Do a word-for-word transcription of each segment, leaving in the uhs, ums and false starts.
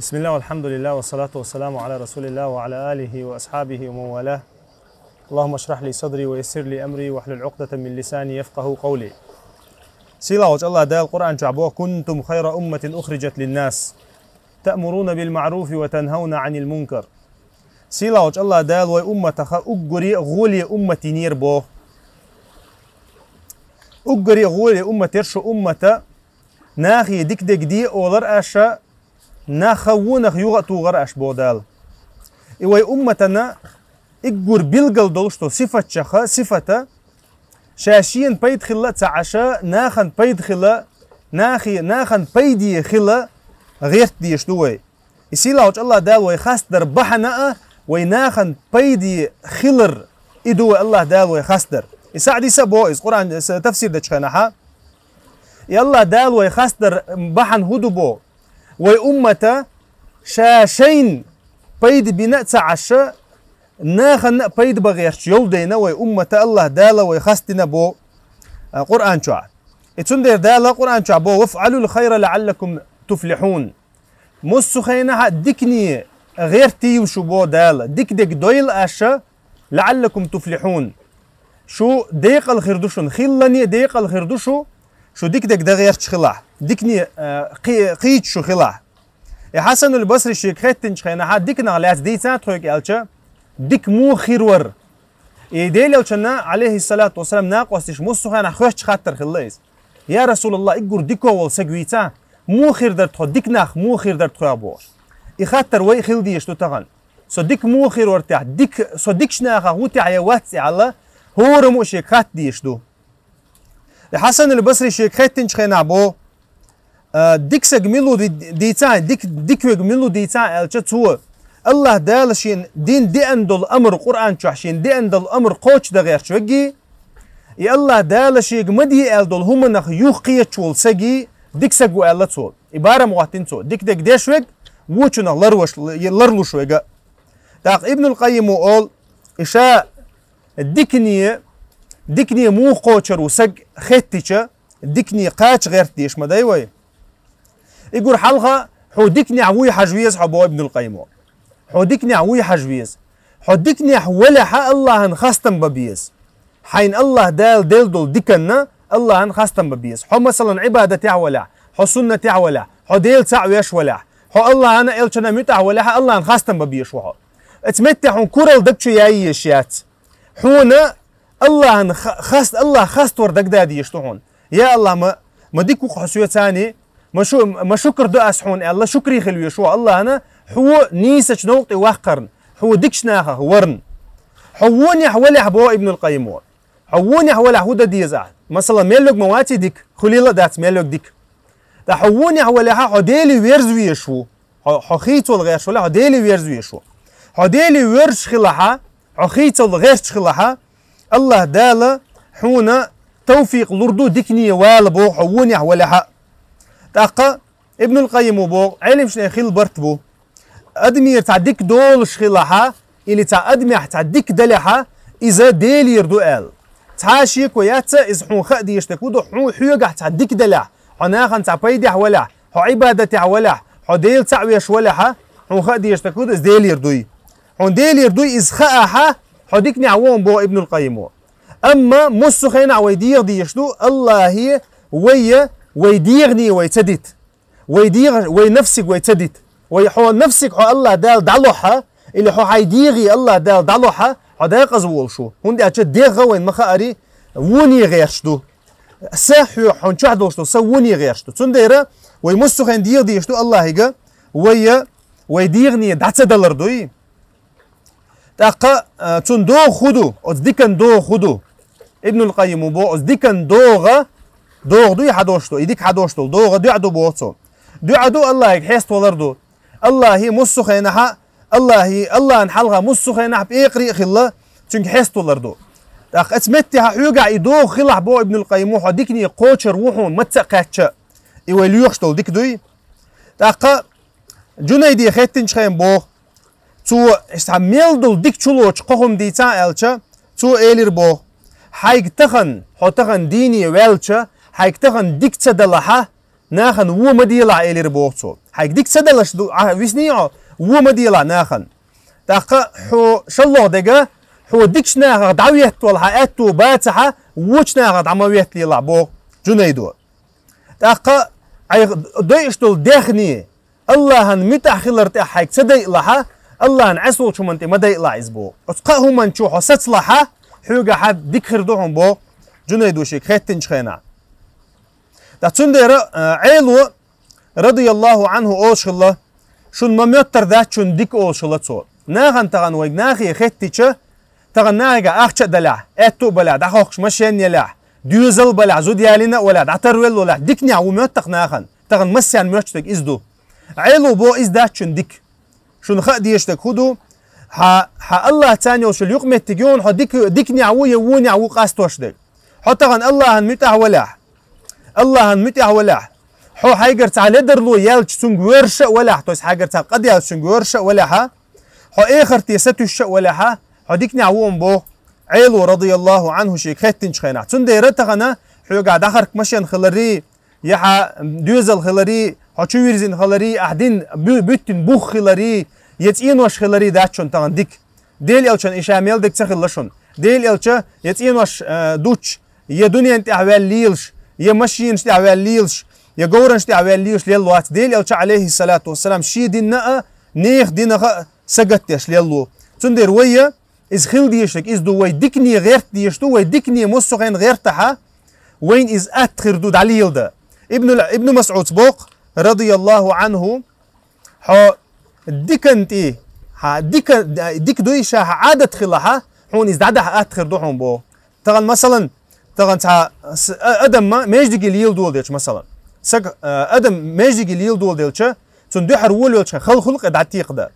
بسم الله والحمد لله والصلاة والسلام على رسول الله وعلى آله وأصحابه ومن والاه. اللهم اشرح لي صدري ويسر لي أمري واحلل عقدة من لساني يفقهوا قولي. Сийлахьчу Аллах Дала Къуръан чохь боху: «كنتم خير أمة أخرجت للناس تأمرون بالمعروف وتنهون عن المنكر». Сийлахьчу Аллах Дала вай умматах уггаре а гӀоле уммат йинера боху. Уггаре а гӀоле уммат яра шу, уммата нахе дика дерг де олура аша, нах хан вонах юха а тухура аша боху Дала. И вай умматана уггар билгал долуш долу сифатчаха сифата, ша шена пайда хилла а ца Ӏаша, нахана пайда хила, нахе, нахана пайде хила гӀерта дезаш ду вай. И сийлахьчу Аллах Дала вай хастадар бахьана а, вай нахана пайде хилар, и ду вай Аллах Дала вай хастадар. И СаӀдис а боху иза Къуръан, с-, тафсир дечу хенахьа. И Аллах Дала вай хастадар бахьана хӀун ду боху? Вай уммата ша шайна пайда бина а ца Ӏаша, нахана а пайда бан гӀерташ йолу дайна вай уммата Аллах Дала вай хастина боху, а, Къуръан чохь. И цундела Дала Къуръан чохь боху: «وافعلوا الخير لعلكم تفلحون». Массо а хенахь а дикане гӀертийла шу боху Дала, дика дерг дойла аша, «لعلكم تفلحون». Шу декъала хир ду шуна, хиллане а декъала хир ду шу, шу дика дерг дан гӀерташ хилахь, дикане, а, кхи-, кхийча шу хилахь. И Хьасанул Басри шега хеттинчу хенахьа диканах лаьцна дийца тхоьга аьлча, дика муха хир вара? И Делан Элчанна, Ӏалайхиссалату вассалам, накъосташа массо а хенахь хоьттуш хаттар хилла иза: «Я Расулаллах, уггар дико волу саг вийцахь, муха хир дара тхо, дика нах муха хир дара тхох?» – бохуш. И хаттар вай а хила дезаш ду тахана. Со дика муха хир вара техь, дика, со дикачу нахах ву техь я вац тӀехь аьлла, хӀораммо а шега хатта дезаш ду. И Хьасанул Басри шега хеттинчу хенахь боху: «А, дика саг мила ву ди-, дийцахь, дика, дика верг мила ву дийцахь?» – аьлча цо: «Аллах Дала шена дина деана долу амр, Къуръан чохь шена деана долу амр кхочушдан гӀерташ верг, и Аллах Дала шега ма де аьлла долу хӀуманах юхакхеташ волу саг дика саг ву», – аьлла цо. И барам хӀоттийна цо: дика дерг деш верг, вочунах ларвеш, ларлуш верг. ТӀаккха Ибнул Къаййимо олу: «И ша дикане, дикане муха кхочур ву саг хеттича, дикане кхача гӀерта дезаш ма дай вай. Уггар хьалха хьо диканехь вуй хьажа веза хьо», – боху Ибнул Къаййимо. Хьо диканехь вуй хьажа веза. Хьо диканехь валехьа Аллахьан хастам бан беза. Хьайна Аллах Дала делла долу диканна Аллахьан хастам бан беза. Хьо, масалан, Ӏибадатехь валехь, хьо суннатехь валехь, хьо Дела цхьаъ веш валехь, хьо Аллахьана а, Элчанна а муьтӀахь валехьа, Аллахьан хастам бан безаш ву хьо. Оцу меттехь хьуна куралла даг чу яйъеш яц. Хьуна Аллахьан ха-, хаст-, Аллах хаставар дагададеш ду хьуна. Я Аллах, ма, ма дика ву-кх хьо соьцани, ма шу-, ма шукр ду ас хьуна аьлла, шукри хила везаш ву Аллахьана, хьо нийсачу новкъа тӀе ваккхарна, хьо дикачу нахах варна. Хьо вонехь валехь, боху Ибнул Къаййимо. Хьо вонехь валехь хӀун дан деза ахь? Масала, мел верг ма ваций дика, хуьлийла а дац мел верг дика. Ткъа хьо вонехь валехьа, хьо Деле верза везаш ву. Хьо, хьо хийцалла гӀерташ валехь, хьо Деле верза везаш ву. Хьо Деле воьрзуш хилахьа, хьо хийцалла гӀерташ хилахьа, Аллах Дала хьуна тавфикъ лур ду дикане вала, боху, хьо вонехь валехьа. ТӀаккха Ибнул Къаййимо боху, Ӏеламнехан хилла барт бу: адамера цхьа дика долуш хилахьа, или цхьа адамехь цхьа дика далехьа, иза Делера ду аьлла. Цхьа а шеко яц иза, хьуна хаа дезаш дерг хӀун ду, хьуна хьоьгахь цхьа дика далехь, хьо нахана цхьа пайдехь валехь, хьо Ӏибадатехь валехь, хьо Дела цхьаъ веш валехьа, хьуна хаа дезаш дерг хӀун ду, иза Делера дуй. Хьуна Делера дуй иза хаахьа, хьо диканехь ву хьуна, боху Ибнул Къаййимо. Амма массо а хенахь вай дегӀан дезаш ду, Аллахье вайя, вай дегӀане вай ца дита. Вай дегӀан, вай нафсиг вай ца дита. Вай хьо нафсиг хьо Аллах Дала дӀалохьа, или хьо хьайн дегӀе Аллах Дала дӀалохьа, хьо декъаза волуш ву. ХӀунда аьлча дегӀ вайна ма хаари, воне гӀерташ ду. Са хьоьга хьуна чохь долуш ду, са воне гӀерташ ду. Цундела вай массо а хенахь дегӀан дезаш ду Аллахьига, вайя, вай дегӀане дӀа ца далар дуй. ТӀаккха, а, цуьнан догӀа хӀун ду? Оцу дикан догӀа хӀун ду? Ибнул Къаййимо боху, оцу дикан догӀа, догӀа дуй хьан долуш ду, и дика хьан долуш долу догӀа доӀа ду, боху цо. ДоӀа ду, Аллахьига хьеставалар ду. Аллахье массо а хенахьа, Аллахье, Аллахьан хьалха массо а хенахь пекъаре а хилла, цуьнга хьеставалар ду. ТӀаккха оцу меттехьа хьоьгахь и догӀа хилахь, боху Ибнул Къаййимо, хьо дикане кхочур ву хьуна, маца а кхаьчча, и вай лоьхуш долу дика дуй. ТӀаккха Джунайде хеттинчу хенахь боху, цо, иштта мел долу дика чулоцуш кхо хӀума дийцахь аьлча, цо элира боху: хьайга тахана, хьо тахана дийне ваьлча, хьайга тахана дика ца далахьа, нахана вон ма делахь, элира боху цо. Хьайга дика ца далаш ду, а, висний хьо, вон ма делахь нахана. ТӀаккха хьо шаллох дега, хьо дикачу нахах дӀахӀоьттавала хьан аьтто бацахьа, вочу нахах дӀа ма хӀоьтталелахь боху Джунайдо. ТӀаккха Ӏайха дойуш долу дехне, Аллахьан муьтӀахь хилар тӀехь хьайга ца дайалахьа, Аллахьан Ӏесолчу хӀуманна тӀе ма дайалахь иза боху. Оцу кхаа хӀуманна чу хьо сацалахьа, хьоьга хьан дика хир ду хьуна боху, Джунайдо шега хеттинчу хенахь. Ткъа цундела, а, Ӏело, радияллаху Ӏанху, олуш хилла, шуна ма моьттар дац шуна дика, олуш хилла цо. Нахана тахана вайга нахе хеттича, тахана нахе ахча а далахь, аьтто а балахь, дӀахохкуш машен а елахь, доьзал а балахь, зуда ялийна а валахь, дӀатарвелла а валахь, диканехь ву моьтту-кх нахана. Тахана массарна моьттуш дерг иза ду. Ӏело боху, иза дац шуна дика. Шуна хаа дезаш дерг хӀун ду? Хьан, хьан Аллахьца йолуш йолу юкъаметтиг ю хьуна, хьо дика, диканехь ву я вонехь ву къастош дерг. Хьо тахана Аллахьан муьтӀахь валахь, Аллахьан муьтӀахь валахь, хьо хьайгара цхьа ледарло яьлча цуьнга воьрзуш а валахь, то есть хьайгара цхьа къа даьлча цуьнга воьрзуш а валахьа, хьо эхарте сатуьйсуш а валахьа, хьо диканехь ву хьуна боху Ӏело, радияллаху Ӏанху, шега хеттинчу хенахь. Цундела тахана хьоьгахь дӀахаркх машен хиларий, я хьан доьзал хиларий, хьо чу вирзина хиларий, ахь дина бу-, буьттина бух хиларий, я цӀенош хиларий дац шуна тахана дика. Делан элчанна и ша мел дерг ца хилла шуна. Делан элча я цӀенош, а, дуттуш, я дуьненна тӀехь ваьлла лелаш, я машенаш тӀехь ваьлла лелаш, я говранаш тӀехь ваьлла лелаш лелла вац. Делан элча, алейхиссалату вассалам, шен динна а, нехан динах а сагатдеш лелла ву. Цундела вай а иза хила дезаш дерг иза ду, вай дикане гӀерта дезаш ду, вай дикане массо а хенахь гӀертахьа, вайна иза атта хир ду дӀалеладан. Ибн, Ибн МасӀуда боху, радияллаху Ӏанху, хьо дикан тӀе, хьан дика, дика дуй ша хьан Ӏадат хилахьа, хьуна иза дӀадахьа атта хир ду хьуна боху. Тахана, масалан, тахана цхьа с-, а-, адам ма междиге леладолу делча, масалан. Сага, а, адам междиге леладолу делча, цунна дуьхьара волавелча хала хуьлу кхе дӀатекхадан.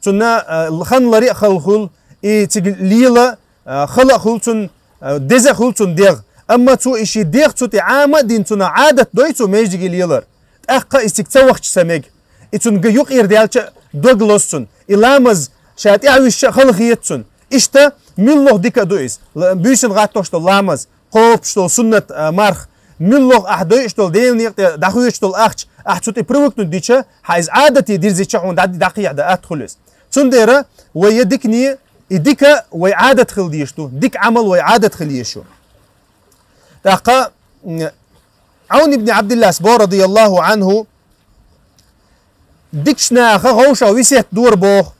Цунна, а, хан ларе а хала хуьлу, и цига лела, а, хала а хуьлу цунна, а, деза а хуьлу цунна дегӀ. Амма цо и шен дегӀ цу тӀе Ӏама а дина, цунах Ӏадат дой цо междиге лелар. ТӀаккха иза цига ца вахча сан мега. И цунна га юкъера даьлча дог лозу цунна. И ламаз ша тӀаьхьа висча а хала хета цунна. Иштта муьлхха дика а ду иза. Л-, буьйсанна гӀаттош долу ламаз, кхобуш долу суннат, а, марха, муьлхха ахь дойуш долу Делан некъа тӀе дӀахоьцуш долу ахча, ахь цу тӀе привыкнуть дича, хьан иза Ӏадате дирзича хьуна дӀа-, дӀакхехьа дан атта хуьлу иза. Цундела вай я дикане, и дика вай Ӏадат хила дезаш ду, дика Ӏамал вай Ӏадат хила езаш ю. ТӀаккха, м, Ӏаун ибн Ӏабдиллас бо, радияллаху Ӏанху, дикачу наха гӀовшах висет дора боху.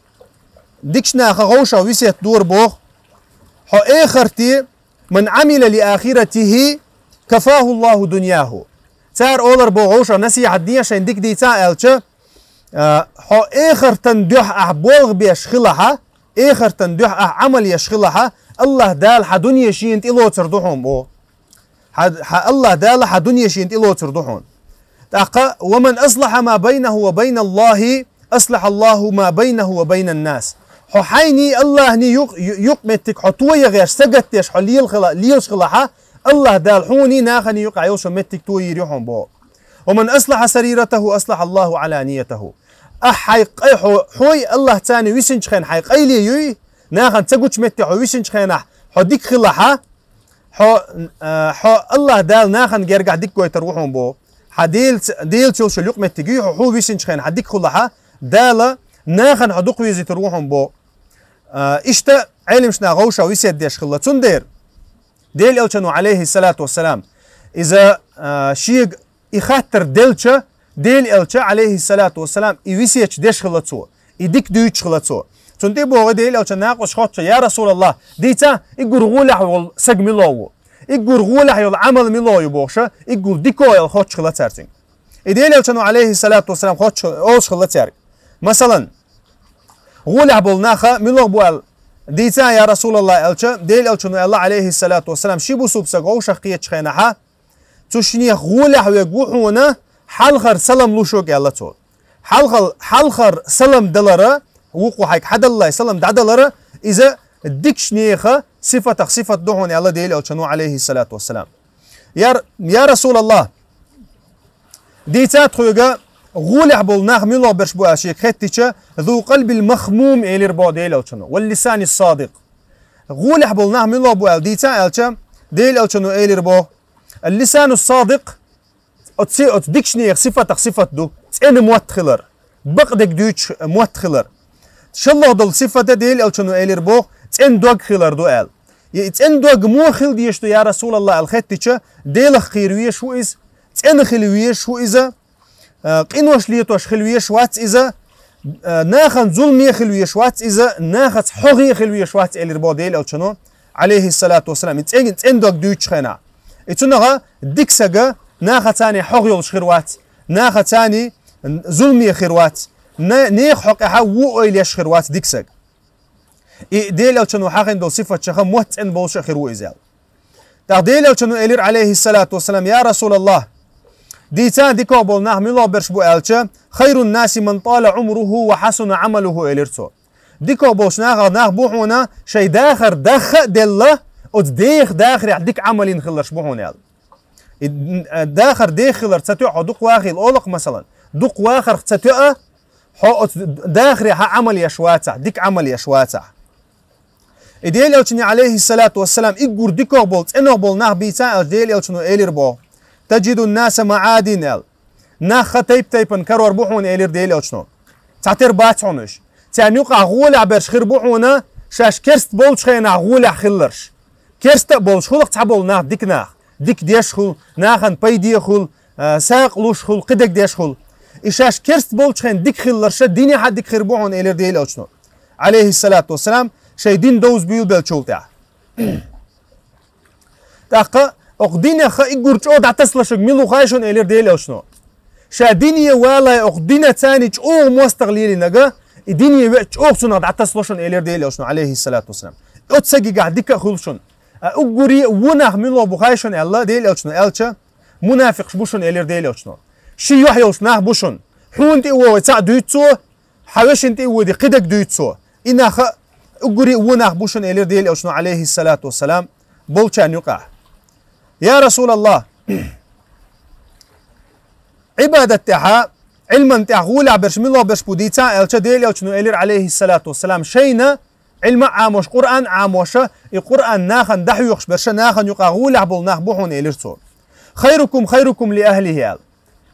Дикачу наха гӀовшах висет дора боху. Хьо эхарте, «Ман Ӏамила ли ахиратихи, кафаху Аллаху дуньяху». Цара олар боху гӀовшах, насихьат де шайна дика дийца аьлча, а, хьо эхартан дуьхьа ахь болх беш хилахьа, эхартан дуьхьа ахь Ӏамал еш хилахьа, Аллаха Дала хьан дуьне шена тӀелоцур ду хьуна боху. Хьан, хьан Аллаха Дала хьан дуьне шена тӀелоцур ду хьуна. ТӀаккха: «Ва ман аслахьа ма байнаху ва байна Аллахи, аслахьа Аллаху ма байнаху ва байна ннас». Хьо хьайний, Аллахний юкъ-, ю-, юкъ-меттиг хьо тоягӀеш, сагатдеш хьо лела хила-, лелаш хилахьа, Аллаха Дала хьуний, наханий юкъахь йолуш йолу меттиг тоийр ю хьуна боху. «Ва ман аслахьа сариратаху, аслахьа Аллаху Ӏаланиятаху». Ахь хьайн къай-, хьо, хьой Аллаха царна висинчу хенахь хьайн къайле юй, нахана ца гучу метте хьо висинчу хенахь хьо дика хилахьа, хьо, а, хьо Аллаха Дала нахана гергахь дика гойтур ву хьуна боху. Хьан Делаца, Делаца йолуш йолу юкъаметтиг юй, хьо, хьо висинчу хенахь хьан дика хилахьа, Дала нахана хьо дукха везуьйтур ву хьуна боху. А, иштта Ӏелимаш наха гӀовшах висет деш хилла. Цундела Делан Элчано, алейхиссалату вассалам, иза, а, шега и хаттар делча, Делан Элча, алейхиссалату вассалам, и висеташ деш хилла цо, и дика дуьйцуш хилла цо. Цунна тӀе боху Делан Элчан накъосташа хоттуш: «Я Расулаллах, дийца, и гур гӀолехь волу саг мила ву? И гур гӀолехь йолу Ӏамал мила ю?» бохуша, и гур дика йолу хоттуш хилла цара цуьнга. И Делан Элчано, алейхиссалату вассалам, хоттуш, олуш хилла цаьрга. Масалан, гӀолехь болу наха мила бу аьлла, дийца, я Расулаллах, аьлча, Делан Элчано аьлла, алейхиссалату вассалам, ши бусулба саг гӀовшах кхетачу хенахьа, цу шинех гӀолехь верг ву хьуна хьалхара салам луш верг, аьлла цо. Хьалхал-, хьалхара салам далара, вукхо хьайга хьадаллалц салам дӀадалара, иза дикачу нехан сифатах сифат ду хьуна, аьлла Делан Элчано, алейхиссалату вассалам. Я, я Расулаллах, дийца тхоьга гӀолехь болу нах мила берш бу аьлла шега хеттича, «Зу къалбил махмум», элира боху Делан Элчано, «вал лисанис садикъ». ГӀолехь болу нах мила бу аьлла дийца аьлча, Делан Элчано элира боху: «Ал лисанус садикъ, Оци, оцу дикачу нехан сифатах сифат ду, цӀена мотт хилар, бакъдерг дуьйцуш мотт хилар. ШоллагӀа долу сифат а Делан Элчано элира боху, цӀена дог хилар ду аьлла. И цӀена дог муха хила дезаш ду, я Расулаллах, аьлла хаьттича, Делах кхийра везаш ву иза, цӀена хила везаш ву иза, а, къинош летош хила везаш вац иза, а, нахана зуламе хила везаш вац иза, нахаца хьогӀе хила везаш вац, элира боху Делан Элчано, алейхиссалату вассалам. И цӀе-, цӀена дог дуьйцучу хенахь. И цунах дика сага нахаца хьогӀ йолуш хир вац, нахаца зуламе хир вац, не-, нехан хьокъехь вон ойла еш хир вац дика сага. И Делан Элчано хьахийна долу сифатех мотт цӀена болуш а хир ву иза аьлла. ТӀаккха Делан Элчано элира, алейхиссалату вассалам: «Я Расулаллах, дийцан дика болу нах мила берш бу?» аьлча, «Хайрун наси ман тала умруху ва хасуна амалуху», элира цо. Дика болуш нахах нах бу хьуна, шайн дахар даха а делла, оцу деха дахарехь дика Ӏамал йина хилларш бу хьуна аьлла. И, м, а, дахар деха хилар ца тоьа хьо дукха вахийла олу-кх, масалан. Дукха вахарх ца тоьа, хьо оцу дахарехь Ӏамал еш вацахь, дика Ӏамал еш вацахь. И Делан Элчане, алейхиссалату вассалам, уггар дикох болу, цӀенох болу нах бийцан аьлча, Делан Элчано элира боху: «Таджидун наса маӀадин», аьлла. Нах ха тайп-тайпана карор бу хьуна, элира Делан Элчано. Цхьатера бац хьуна уьш. Царна юкъахь гӀолехь берш хир бу хьуна, шаьш керста болчу хенахь гӀолехь хилларш. Керста а болуш хуьлу-кх цхьаболу нах, дика нах. Дика деш хуьлу, нахана пайде хуьлу, а, сагӀа луш хуьлу, кхидерг деш хуьлу. И шаьш керста болчу хенахь дика хилларш динехь а дика хир бу хьуна, элира Делан Элчано, алейхиссалату вассалам, шайн дин довза буьйлабеллачул тӀаьхьа. ТӀаккха: «Окху динех уггар чӀогӀа дӀатасалуш верг мила ву хаий шуна?» — элира Делан Элчано. Ша дине валахь, окху динан царна чӀогӀа мостагӀа лелийнарг, и дине веача чӀогӀа цунах дӀатасалуш верг, элира Делан Элчано, алейхиссалату вассалам. Оцу сагигахь дика а хуьлу шуна. А уггаре а вон нах мила бу хаий шуна аьлла, Делан Элчано аьлча, мунафикъаш бу шуна, элира Делан Элчано. Ши юьхь йолуш нах бу шуна. Хьуна тӀе а вогӀий цхьаъ дуьйцу цо, хьан вешина тӀе а воьдий кхидерг дуьйцу цо. И нах а уггаре а вон нах бу шуна, элира Делан Элчано, алейхиссалату вассалам, болчарна юкъахь. Я Расулаллах, Ӏибадат тӀехьа, Ӏилман тӀехь гӀолехь берш мила берш бу дийцан аьлча, Делан Элчано элира, алейхиссалату вассалам, шайна Ӏилма а Ӏамош, Къуръан а Ӏамоша, и Къуръан нахана дӀахьоьхуш берша, нахана юкъахь гӀолехь болу нах бу хьуна, элира цо. «Хайрукум, хайрукум ли ахлихи», — аьлла.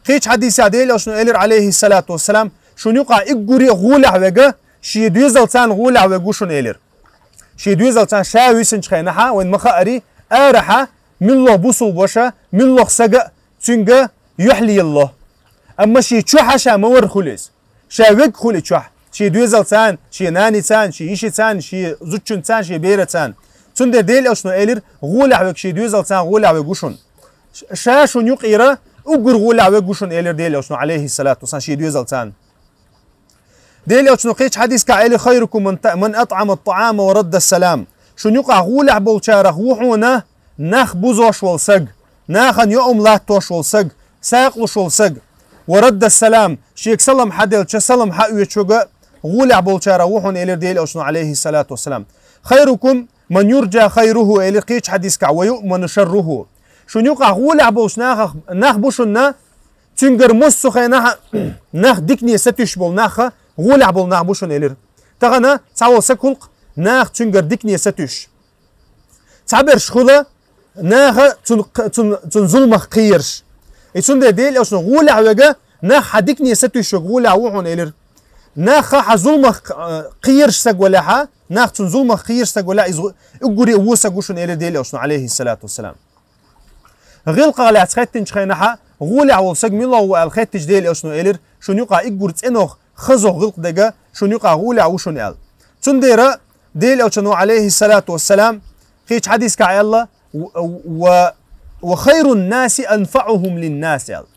Кхечу хьадисехь Делан Элчано элира, алейхиссалату вассалам, шуна юкъахь уггаре а гӀолехь верг, шен доьзалца гӀолехь верг ву шуна, элира. Шен доьзалца ша висинчу хенахь, вайн ма-хаарий, арахьа муьлхха бусулба ваша, муьлхха сага а цуьнга юьхь лелало. Амма шен чохьа ша ма-варра хуьлу иза. Ша верг хуьлу и чохь. Шен доьзалца, шен наница, шен йишица, шен зудчуьнца, шен бераца. Цундела Делан Элчано элира, гӀолехь верг шен доьзалца гӀолехь верг ву шуна. Ш-, ша шуна юкъера уггар гӀолехь верг ву шуна, элира Делан Элчано, алейхиссалату вассалам, шен доьзалца. Делан Элчано кхечу хьадисехь элира: «Хайрукум ман та-, ман атӀама ат-таӀама ва радда салам». Шуна юкъахь гӀолехь болчарах ву хьуна нах бузош волу саг, нахана йоам латтош волу саг, сагӀа луш волу саг. «Ва радда салам», шега салам хьаделча, салам хьаоьцуш верг а гӀолехь болчарах ву хьуна, элира Делан Элчано, алейхиссалату вассалам. «Хайрукум ман юрджа хайруху», элира кхечу хьадисехь, «ва юъману шарруху». Шуна юкъахь гӀолехь болчу нахах, нах бу шуна, цуьнгара массо а хенахь нах дикане сатуьйсуш болу нах, гӀолехь болу нах бу шуна, элира. Тахана цхьаволу саг хуьлу-кх наха цуьнгара дикане сатуьйсуш. Цхьаберш хуьлу наха цун, цун, цун зуламах кхераш. И цундела Делан Элчано гӀолехь верг, нах хьан дикане сатуьйсуш верг гӀолехь ву хьуна, элира. Нах хьан зуламах, э, кхераш саг валахь, нах цун зуламах кхераш саг валахь, иза уггаре а вон саг ву шуна, элира Делан Элчано, алейхиссалату вассалам. ГӀиллакхах лаьцна хаьттинчу хенахь, гӀолехь волу саг мила ву аьлла хаьттича, Делан Элчано элира, шуна юкъахь уггар цӀенох, хазох гӀиллакх дерг шуна юкъахь гӀолехь ву шуна аьлла. Цундела Делан Элчано, алейхиссалату вассалам, кхечу хьадисехь аьлла: «Ва, ва, ва хайрун наси анфаӀухум лин-нас», аьлла.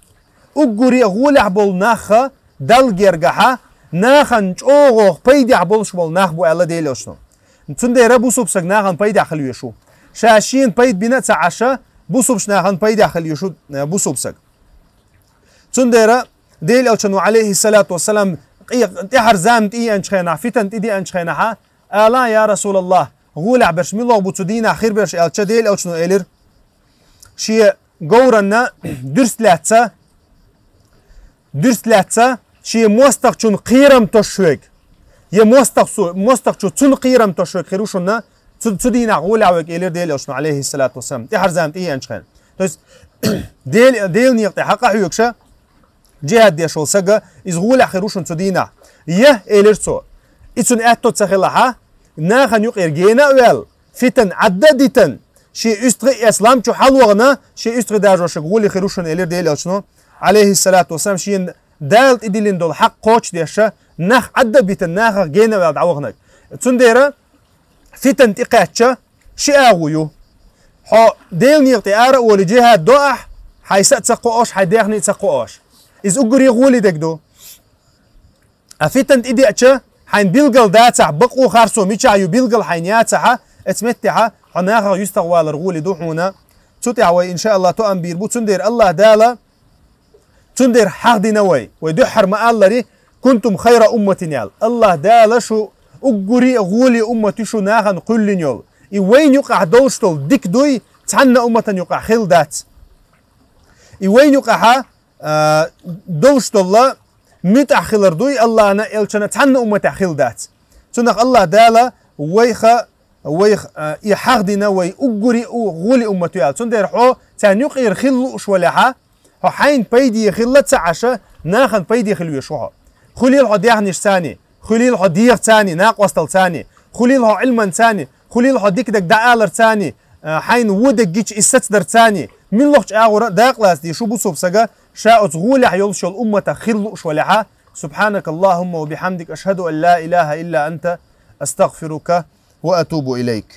Уггаре а гӀолехь болу нах Далла гергахь нахана чӀогӀа пайдехь болуш болу нах бу аьлла Делан Элчано. Цундела бусулба саг нахана пайдехь хила везаш ву. Ша шена пайда бина а ца Ӏаш, бусулбачу нахана пайдехь хила везаш ву, э, бусулба саг. Цундела Делан Элчано, алейхиссалату вассалам, къе-, тӀаьхьара зама тӀееанчу хенахь, фитан тӀедеанчу хенахь, ала: «Я Расулаллах, гӀолехь берш мила бу цу дийнахь хир берш?» аьлча, Делан Элчано элира: «Шен говранна дуьрста лаьцна, дуьрста лаьцна, шен мостагӀчун кхерам тосуш верг. Я мостагӀ цу-, мостагӀчу цунна кхерам тосуш верг хир ву шуна цу, цу дийнахь гӀолехь верг», элира Делан Элчано, алейхиссалату вассалам, тӀаьхьара зама тӀееанчу хенахь. То есть, Дел-, Делан некъа тӀа хьакъахьоьгуш, джихӀад деш вола саг, из гӀолехь хир ву шуна цу дийнахь. Я, элира цо, и цуьнан аьтто ца хилахь, нахана юкъера гена а ваьлла, фитан Ӏадда а дитина, шен уьстагӀий а эцна, лам чу хьалвахана, шен уьстагӀий дажошка гӀоле хир ву шуна, элира Делан Элчано, Ӏалайхиссалату вассалам, шена Дала тӀедиллина долу хьакъ кхочушдеш, нах Ӏадда а битина, нахах гена а ваьлла дӀаваханарг. Цундела фитан тӀекхаьчча, ши агӀо ю. Хьо Делан некъа тӀе ара а волий джихӀад до ахь, хьайн са а ца кхоош, хьайн даьхни а ца кхоош. Иза уггаре гӀоле дерг ду. Ткъа фитан тӀедеача, хьайна билгал дацахь, бакъо, харцо мичахь ю билгал хьайна яцахь, оцу меттехь хьо нахах юьстахвалар гӀоле ду хьуна. Цу тӀехь вай, иншааллахӀ, тоам бийр бу, цундела АллахӀ Дала Цундела хьахдина вай, вай дуьххьара ма-аллара, «Кунтум хайра умматин» аьлла. АллахӀ Дала шу уггаре а гӀоле уммат ю шу нахана кхоьллина йолу. И вайна юкъахь долуш долу дика дуй, цхьанна умматана юкъахь хилла дац. И вайна юкъахь, а, долуш долу муьтӀахь хилар дуй АллахӀна, элчана, цхьанна умматехь хилла дац. Цунах АллахӀ Дала вайха вайх, а, и хьахдина вай уггаре а гӀоле уммат ю аьлла. Цундела хьо царна юкъера хила лууш валахь, хьо хьайна пайде хилла ца Ӏаш, нахана пайде хила везаш ву хьо. Хуьлийла хьо даьхнашцаний, хуьлийла хьо дегӀацаний, накъосталцаний, хуьлийла хьо Ӏилманцаний, хуьлийла хьо дика дерг дӀааларцаний, а, хьайна вон дерг гича иза сацадарцаний, муьлххачу агӀора а дакъалаца дийш ву бусалба саг, ша оцу гӀолехь йолуш йолу умматах хила лууш валахь. سبحانك اللهم وبحمدك، أشهد أن لا إله إلا أنت، أستغفرك وأتوب إليك.